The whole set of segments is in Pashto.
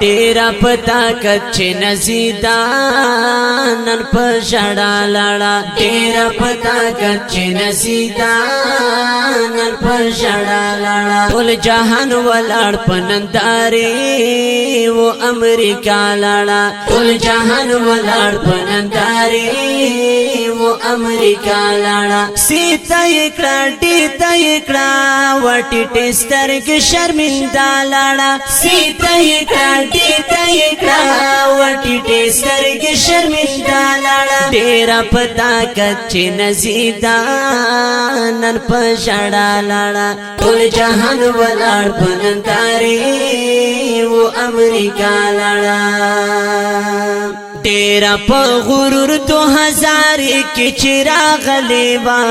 ډیره په طاقت چې نزیدا نن په ژړا لاړه. ډیره په طاقت چې نزیدا نن په ژړا لاړه. ټول جهان ولاړ په نندارې و امریکا لاړه. ټول جهان ولاړ په نندارې و امریکا لاړه. سیته یې کړه، ډیته یې کړه، وټی ټسترګ شرمنده لاړه. سیته یې کړه، ډیته یې کړه، وټی ټسترګ شرمنده لاړه. ډیره په طاقت چې نزیدا نن په ژړا لاړه. ټول جهان ولاړ په نندارې و امریکا لاړه. ډیره په غرور 2000 کې چې راغلی وا،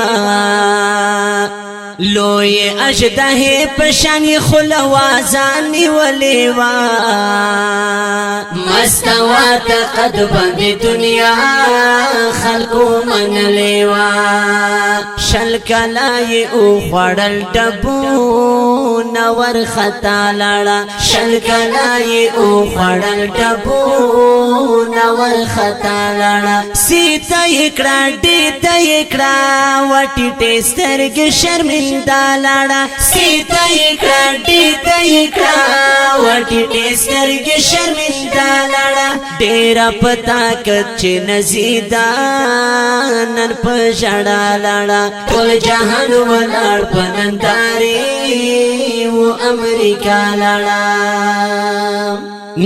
لوی اجده پشان خلوازان نیولې وا. مستوا قد باندې دنیا خلقو منلې وا. شل کلای او خړل ډبو نور خطا لاړه. شل کلای او خړل ډبو نور خطا لاړه. سیته کړه، ډیته کړه، وټی ټسترګ شرمنده لاړه. سیته کړه، ډیته کړه، وټی ټسترګ شرمنده لاړه. ډیره په طاقت چې نزیدا نن په ژړا لاړه. ټول جهان ولاړ په نندارې و امریکا لاړه.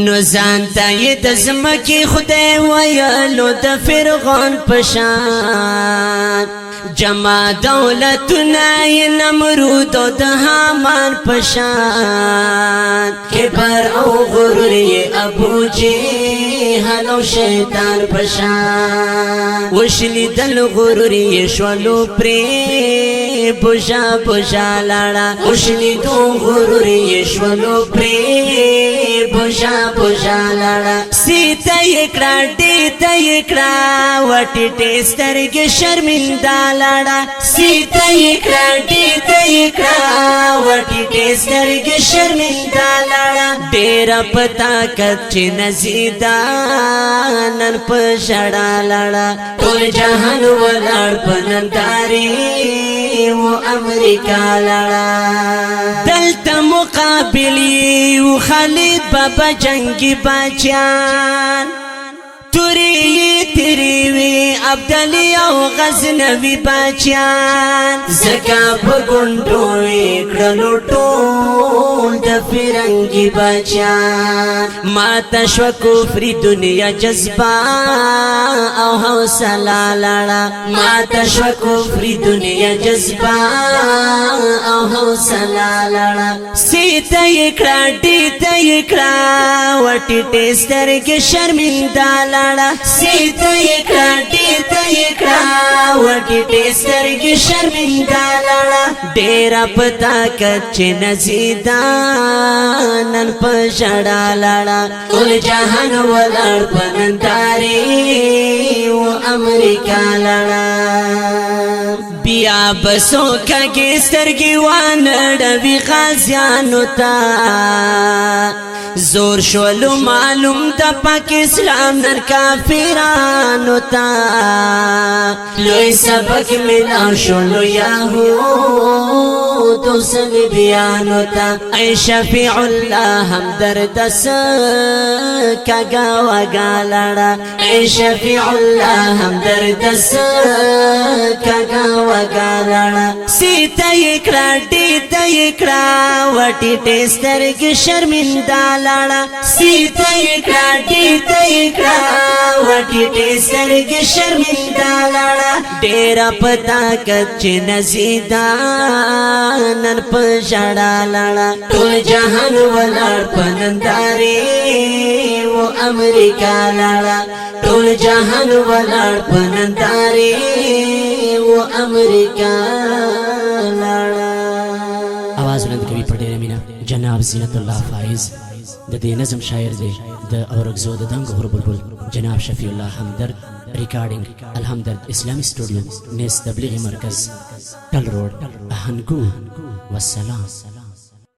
نو ځان ته یې د ځمکې خدای ویلو د فرعون پشان، جمع دولتونه یې نمرود او د هامان پشان. کبر او غرور یې ابو جهل او شیطان پشان. وشلی دل غرور یې شولو پرې بوژا بوژا لاړه. وشلی دو غرور یې شولو پرې بوژا بوژا لاړه. سیته یې کړه، ډیته یې کړه، وټی ټسترګ شرمنده لاړه. سیته یې کړه، ډیته یې کړه، وټی ټسترګ شرمنده لاړه. ډیره په طاقت چې نزیدا نن په ژړا لاړه. ټول جهان ولاړ په نندارې و امریکا لاړه. دلته مقابلی و خالد بابا جنگی بچان، توري تری وی عبدلی او غزنوی بچان. زکا په ګونډو کړلو ټول د فرنګي بچان. ما تشو کفری دنیا جذبه او حوصله لاړه. ما تشو کفری دنیا جذبه او حوصله لاړه. سیته یې کړه، ډیته یې کړه، وټی ټسترګ شرمنده لاړه. سیته یې کړه، ډیته یې کړه، وټی ټسترګ شرمنده لاړه. ډیره په طاقت چې نزیدا نن په ژړا لاړه. ټول جهان ولاړ په نندارې و امریکا لاړه. بیا بسو کګي سترګي وانړوي غازیانو ته، زور شولو معلوم د پاک اسلام نن کافرانو ته. لوی سبق ملا شولو یهود صلیبیانو ته. ای شفیع الله هم درد س کګا وګا لاړه. ای شفیع الله هم درد س کګا وګا لاړه. سیته یې کړه، ډیته یې کړه، وټی ټسترګ شرمنده لاړه. سیته یې کړه، ډیته یې کړه، وټی ټسترګ شرمنده لاړه. ډیره په طاقت چې نزیدا نن په ژړا لاړه. ټول جهان ولاړ په نندارې و امریکا لاړه. ټول جهان ولاړ په نندارې و امریکا لاړه. आवाज بلند کوي په ډېره مینه جناب زینت الله فایز، د دې نظم شاعر دی د اورکزو د دنګ غر بلبل جناب شفیع الله همدرد. ریکارډینګ الحمدرد اسلامی سټوډیو، نیز تبلیغي مرکز، ټل روډ، هنګو. والسلام.